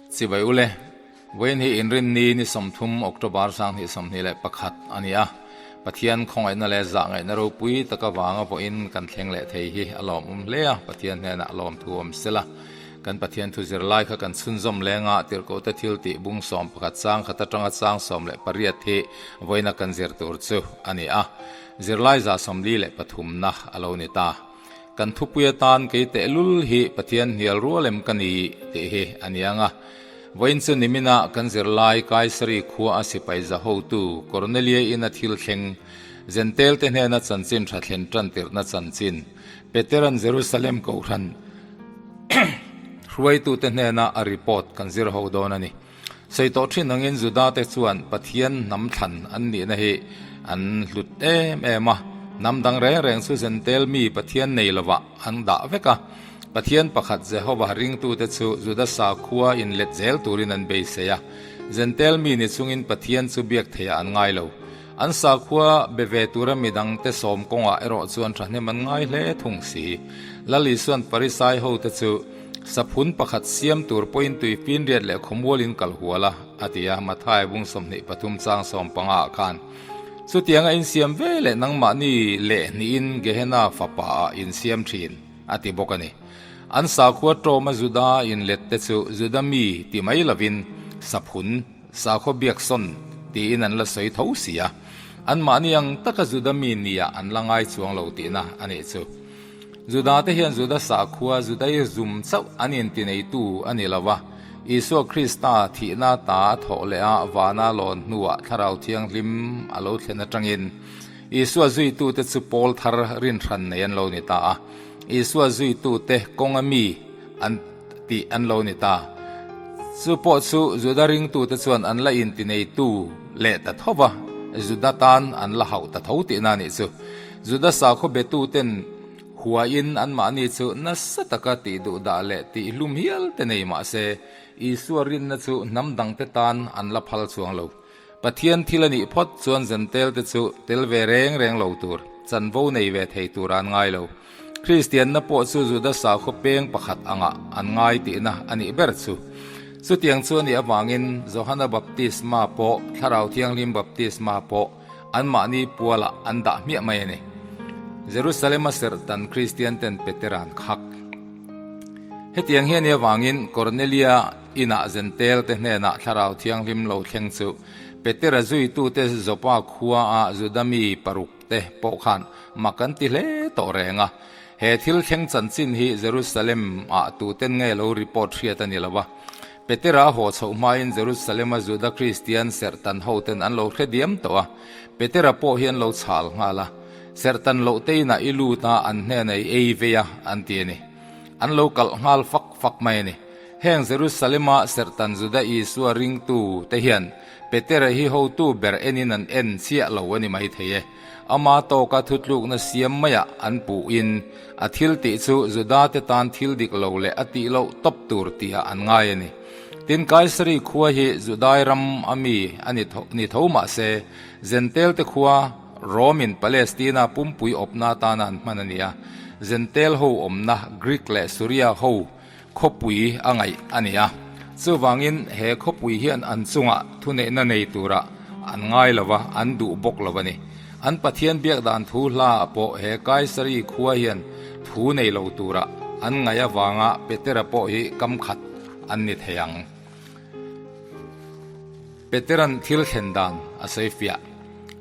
Chibai ule, vawiin hi Inrinni ni 30 October 2021 a ni a, Pathian khawngaihna leh zahngaihna ropui tak avanga vawiin kan thleng leh thei hi a lawmawm hle a, Pathian hnenah lawmthu awm sela. Kan Pathian thu zirlai kha kan chhunzawm lenga tirhkohte thil tih bung 11 chang khat atanga chang 18 hi vawiina kan zir tur chu a ni a, zirlai 43na a lo ni ta. Kan thupui atan kei tehlul hi Pathian hnial rual em ka ni tih hi a ni ang a. Vawiin chu nimina kan zirlai Kaisari khua a sipai za hotu Kornelia ina thil thleng Zentel te hnena chanchin tha thlen tan tirhna chanchin Peteran Jerusalem kohhran hruaitute hnena a report kan zir ho dawn a ni. Sawi tawh thin angin Juda te chuan Pathian hnam thlan an nihna hi an hlut em em a, hnam dang reng reng chu Zentel mi Pathian nei lovah an dah vek a. Pathian pakhat Jehovah ringtute chu Juda sakhua inlet zel turin an beisei a, Zentel mi ni chungin Pathian chu biak theiah an ngai lo. An sakhua be ve tura midangte sawm kawngah erawh chuan thahnem an ngai hle thung si. Lal Isuan Pharisai hote chu saphun pakhat siam tur pawhin tui finriat leh khawmualin kal hual a, a ti a, Mathai bung 23 chang 15 ah khan. Chutianga insiam ve leh nangmahni leh hnihin Gehenna fapa ah insiam thin, a ti bawk a ni. An sakhua tawma Juda inlet te chu Juda mi ti mai lovin saphun, Sakhaw biaksawn tiin an la sawi tho si a, anmahni ang taka Juda mi nia an la ngai chuang lo tihna a nih chu. Juda te hian Juda sakhua Judaism chauh an intineitu a ni lo va, Isua Krista thihna ta thawh leh a vana lawn hnuah Thlarau Thianghlim a lo thlen atangin Isua zuitute chu pawl thar rinhran nei an lo ni ta a, Isua zuitute kawnga mi an tih an lo ni ta. Chu pawh chu Juda ringtute chuan an la intineitu leh ta tho va, Juda tan an la hauh ta tho tihna a nih chu. Juda sakhaw betuten huain anmahni chu nasa taka tih duh dah leh tih hlum hial te nei mah se, Isua rinna chu hnam dangte tan an la phal chuang lo. Pathian thil a nih phawt chuan Zentel te chu tel ve reng reng lo tur, chanvo nei ve thei tur an ngai lo. Kristianna pawh chu Juda sakhaw peng pakhat angah an ngai tihna a nih ber chu. Chutiang chu a nih avangin Johana baptisma pawh Thlarau Thianghlim baptisma pawh anmahni pualah an dah hmiah mai a ni. Jerusalem-a serhtan Kristian ten Petera'n khak. Hetiang hi a nih avangin Kornelia inah Zentel te hnenah Thlarau Thianghlim lo thleng chu Petera zuitute Jopa khuaah Juda mi paruk te pawh khan mak an ti hle tawh reng a. He thil thleng chanchin hi Jerusalem ah tuten nge lo report hriat a ni lo a. Petera haw chhoh hmain Jerusalem a Juda Kristian serhtan hoten an lo hre diam tawh a. Petera pawh hi an lo chhal nghal a. Serhtan loh te inah i lut a, an hnenah i ei vei a, an ti a ni. An lo kalh nghal fak fak mai a ni. Heng Jerusalem-a serhtan Juda Isua ringtu te hian Petera hi hotu ber enin an en chiah lo a ni maithei e. Ama tawka thutlukna siam maiah an puhin a thil tih chu Judate tan thil dik lo leh a tih loh tawp tur tihah an ngai a ni. Tin, Kaisari khua hi Judai ram a mi a ni ni tho mah se, Zentel te khua Rom-in Palestina pumpui awpna atana an hman a ni a, Zentel ho awmna Greek leh Suria ho Khawpui a ngaih a ni a, chuvangin he khawpui hian an chungah thuneihna nei turah an ngai lo va, an duh bawk lo a ni. An Pathian biak dan thu hlaah pawh he Kaisari khua hian thu nei lo turah an ngaih avanga Petera pawh hi kam khat an ni thei ang. Petera'n thil thlen dan a sawi fiah.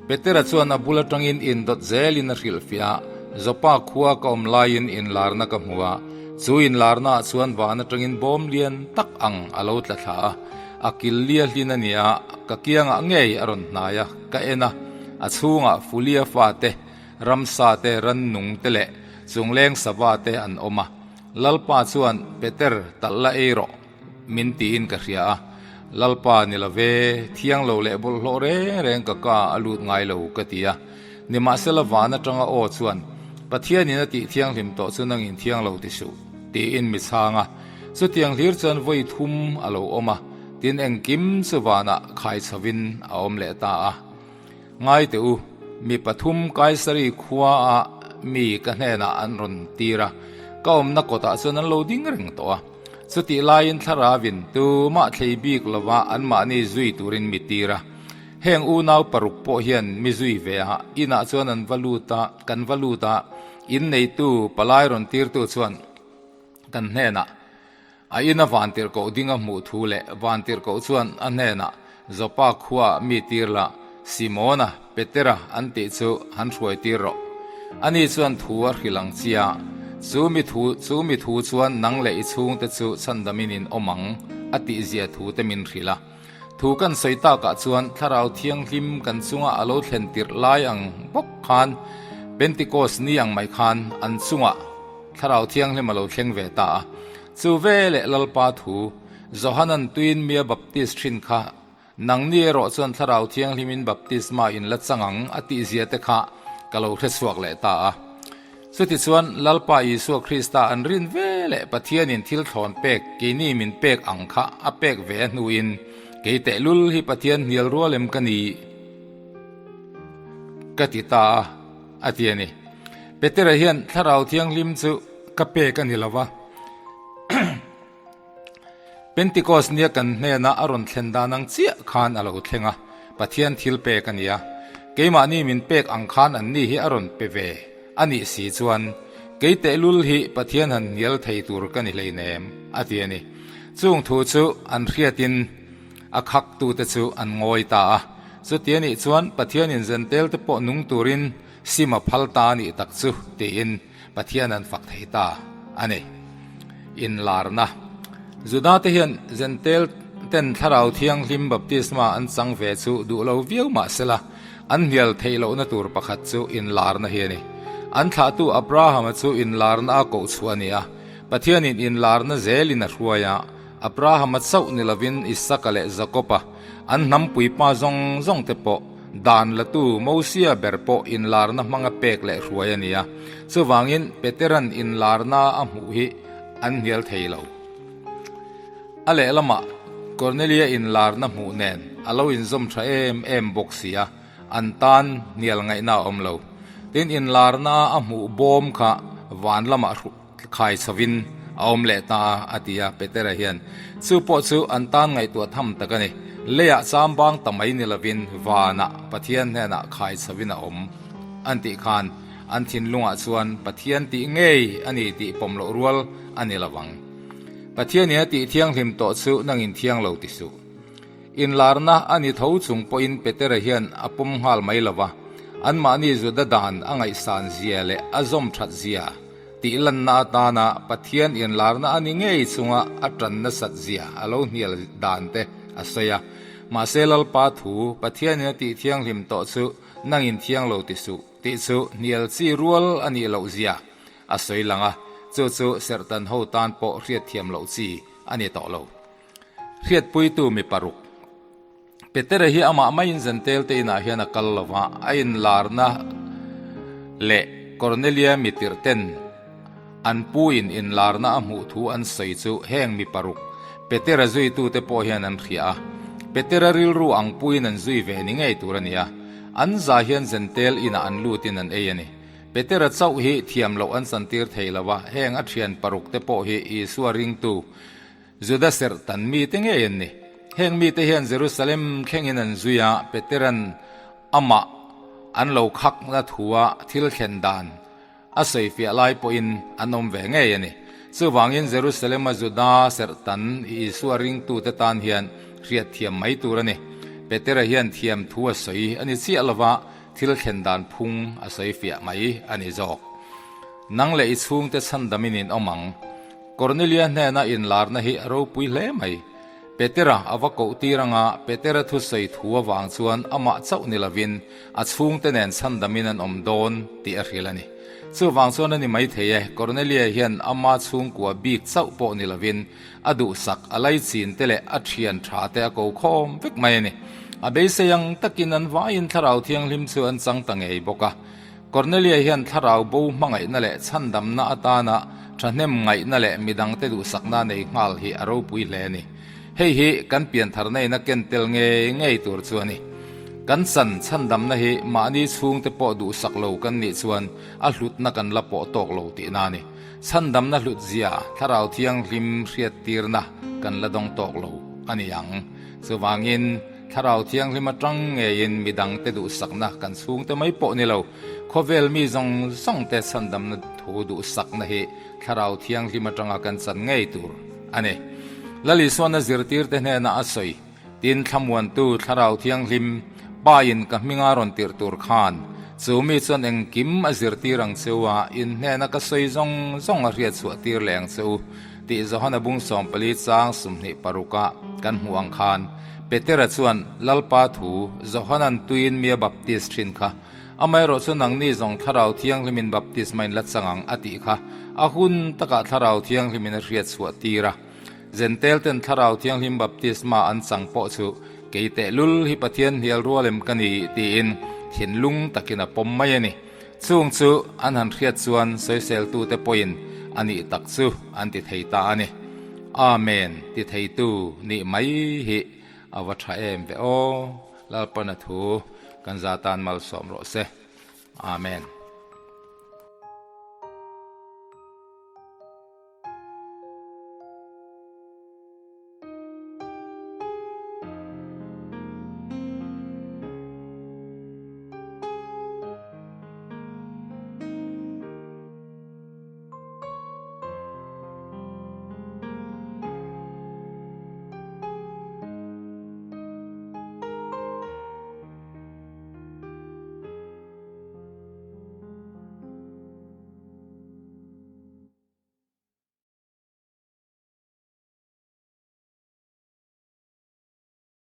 Petera chuan a bul atangin indawt zelin a hrilhfiah a, Jopa khua ka awm laiin inlarna ka hmu a, chu inlarnaah chuan van atangin bawm lian tak ang a lo tla thla a, a kil lia hlin a ni a, ka kiangah ngei a rawn hnai a, ka en a, a chhungah Fulia fate, ramsa te, rannung te leh chungleng sava te an awm a. Lalpa chuan, Peter, talh la ei rawh. Min tiin ka hria a, Lalpa ni lo ve, thiang lo leh bawlhhlawh reng reng ka ka a lut ngai lo ka ti a. Nimahsela van atanga aw chuan, Pathianin a tih thianghlim tawh chu nangin thiang lo ti suh, tiin mi chhang a. Chutiang hlir chuan vawi thum a lo awm a, tin engkim chu vanah khai chhovin a awm leh ta a. Ngai teh u, mi pathum Kaisari khuaah mi ka hnenah an rawn tir a, ka awmna kawtah chuan an lo ding reng tawh a. Chutih laiin Thlaravin tumah thlei bik lova anmahni zui turin mi tir a. Heng unau paruk pawh hian mi zui ve a, inah chuan an va lut a, kan va lut a, inneitu palai rawn tirtu chuan kan hnenah a ina vantirhkoh ding a hmuh thu leh vantirhkoh chuan a hnenah Joppa khuaah mi tir la, Simona, Petera an tih chu han hruai tir rawh. Ani chuan thu a hrilh ang chia, chu mi thu chu mi thu chuan nang leh i chhungte chu chhandamin in awm ang a tihzia thu te min hrilh a. Thu kan sawi takah chuan Thlarau Thianghlim kan chunga a lo thlen tirh lai ang bawk khan Pentikos ni ang mai khan an chungah Thlarau Thianghlim a lo thleng ve ta a. Chu veleh Lalpa thu, Johanan tuin mia baptis thin kha nangni erawh chuan Thlarau Thianghlimin baptisma in la chang ang a tihzia te kha ka lo hrechhuak leh ta a. Chutichuan, Lalpa Isua Krista an rin ve leh Pathianin thil thlawn pek keini min pek ang kha a pek ve a hnuin, Kei tehlul hi Pathian hnial rual em ka ni? Ka ti ta a, a ti a ni. Petera hian Thlarau Thianghlim chu ka pek a ni lo va. Pentikos nia kan hnena a rawn thlen dan ang chiah khan a lo thleng a, Pathian thil pek a ni a. Keimahni min pek ang khan anni hi a rawn pe ve a nih si chuan kei tehlul hi Pathian han hnial thei tur ka ni hleinem, a ti a ni. Chung thu chu an hriatin a khaktute chu an ngawi ta a. Chuti a nih chuan Pathianin Zentelte pawh nung turin sim a phal ta a nih tak chu, tiin. Pathian an fak thei ta a ni. Inlarna. Judate hian Zentel ten Thlarau Thianghlim baptisma an chang ve chu duh lo viau mah sela, an hnial theih lohna tur pakhat chu inlarna hi a ni. An thlahtu Abrahama chu inlarna a koh chhuah a ni a, Pathianin inlarna zelin a hruai a, Abrahama chauh ni lovin Isaka leh Jakoba, an hnampuipa zawng zawng te pawh, Dan latu Mosia ber pawh inlarna hmanga pek leh hruai a ni a, chuvangin Petera'n inlarna a hmuh hi an hnial thei lo. A lehlamah Kornelia inlarna hmuh nen a lo inzawm tha em em bawk si a, an tan hnial ngaihna a awm lo. Tin, inlarna a hmuh bawm kha van lamah Khai chhovin a awm leh ta a, a ti a, Petera hian. Chu pawh chu an tan ngaihtuah tham tak a ni. Leiah chambang ta mai ni lovin vanah Pathian hnenah khai chhovin a awm an tih khan an thinlungah chuan Pathian tih ngei a ni tih pawm loh rual a ni lo vang. Pathianin a tih thianghlim tawh chu nangin thiang lo ti suh. Inlarna a ni tho chung pawhin Petera hian a pawm nghal mai lo va, anmahni Juda dan a ngaihsan zia leh a zawm that zia Tih lanna atana Pathian inlarna a ni ngei chunga a tan nasat zia a lo hnial dan te a sawi a. Mahse Lalpa thu, Pathianin a tih thianghlim tawh chu nangin thiang lo ti suh tih chu hnial chi rual a nih loh zia a sawi lang a, chu chu serhtan ho tan pawh hriatthiam loh chi a ni tawh lo. Hriatpuitu mi paruk. Petera hi amah maiin Zentel te inah hian a kal lo va, a inlarna leh Kornelia mi tirh ten an pu in inlarna a hmuh thu an sawi chu heng mi paruk Petera zuitute pawh hian an hria a. Petera rilru ang puin an zui ve ni ngei tur a ni a, an za hian Zentel inah an lutin an ei a ni. Petera chauh hi thiam loh an chantir thei lo va, heng a thian paruk te pawh hi Isua ringtu Juda serhtan mite ngei an ni. Heng mite hian Jerusalem thlengin an zui a, Petera'n amah an lo khakna thua thil thlen dan a sawifiah lai pawhin an awm ve ngei a ni. Chuvangin Jerusalem-a Juda serhtan Isua ringtute tan hian hriatthiam mai tur a ni. Petera hian thiam thu a sawi a ni chiah lova, thil thlen dan phung a sawifiah mai a ni zawk. Nang leh i chhungte chhandamin in awm ang. Kornelia hnena inlarna hi a ropui hle mai. Petera a va koh tir anga Petera thusawi thu avang chuan amah chauh ni lovin a chhungte nen chhandamin an awm dawn tih a hrilh a ni. Chuvang chuan a ni maithei e, Kornelia hian ama chhungkua bik chauh pawh ni lovin a duhsak, a laichin te leh a thian tha te a ko khawm vek mai a ni. A beisei ang takin an vaiin Thlarau Thianghlim chu an chang ta ngei bawk a. Kornelia hian thlarau bo hmangaihna leh chhandamna atana thahnem ngaihna leh midangte duhsakna nei nghal hi a ropui hle a ni. Hei hi kan piantharna in a ken tel ngei ngei tur chu a ni. Kan chan chhandamna hi mahni chhungte pawh duhsak lo kan nih chuan a hlutna kan la pawh tawk lo tihna a ni. Chhandamna hlutzia Thlarau Thianghlim hriattirna kan la dawng tawk lo a ni ang. Chuvangin, Thlarau Thianghlim atang ngeiin midangte duhsakna kan chhungte mai pawh ni lo, khawvel mi zawng zawngte chhandamna thu duhsakna hi Thlarau Thianghlim atanga kan chan ngei tur a ni. Lal Isuana zirtirte hnenah a sawi. Tin, Thlamuantu Thlarau Thianghlim Pain ka hminga rawn tirh tur khan, chu mi chuan engkim a zirtir ang che u a, in hnena ka sawi zawng zawng a hriat chhuah tir leh ang che u, tih Johana bung 14 chang 26 ah kan hmuh ang khan, Petera chuan Lalpa thu Johanan tuiin mi a baptis thin kha, amaherawh chu nangni zawng Thlarau Thianghlimin baptisma in la chang ang a tih kha a hun takah Thlarau Thianghlimin a hriat chhuah tir a. Zentel ten Thlarau Thianghlim baptisma an chang pawh chu kei tehlul hi Pathian hnial rual em ka ni tiin thinlung takin a pawm mai a ni. Chung chu an han hriat chuan sawiseltute pawhin a nih tak chu an ti thei ta a ni. Amen ti theitu nih mai hi a va tha em ve aw. Lalpana thu kan za tan malsawm rawh se. Amen.